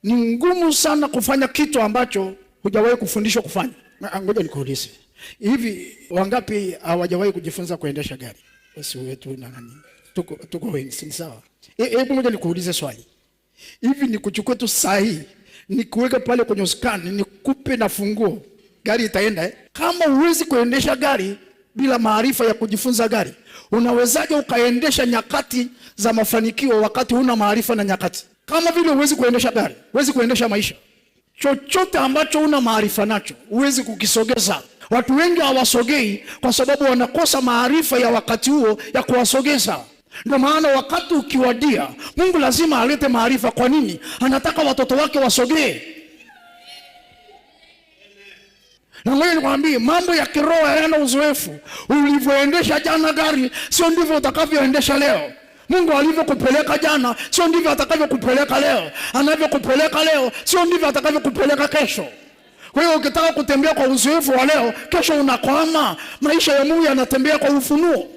Ni ngumu sana kufanya kitu ambacho hujawahi kufundishwa kufanya. Ngoja nikuulize. Hivi wangapi hawajawahi kujifunza kuendesha gari? Sisi wetu na nani? Tuko wengi, si sawa? Hebu ngoja nikuulize swali. Hivi nikuchukue tu saa hii, nikuweke pale kwenye usukani, nikupe na funguo, gari itaenda eh? Kama huwezi kuendesha gari bila maarifa ya kujifunza gari, unawezaje ukaendesha nyakati za mafanikio wakati huna maarifa na nyakati? Kama vile huwezi kuendesha gari, huwezi kuendesha maisha. Chochote ambacho huna maarifa nacho huwezi kukisogeza. Watu wengi hawasogei kwa sababu wanakosa maarifa ya wakati huo ya kuwasogeza. Ndio maana wakati ukiwadia, Mungu lazima alete maarifa. Kwa nini? Anataka watoto wake wasogee. Na ngoja nikwambie, mambo ya kiroho hayana uzoefu. Ulivyoendesha jana gari sio ndivyo utakavyoendesha leo. Mungu alivyokupeleka jana sio ndivyo atakavyokupeleka leo. Anavyokupeleka leo sio ndivyo atakavyokupeleka kesho. Kwa hiyo ukitaka kutembea kwa uzoefu wa leo, kesho unakwama. Maisha ya Mungu yanatembea kwa ufunuo.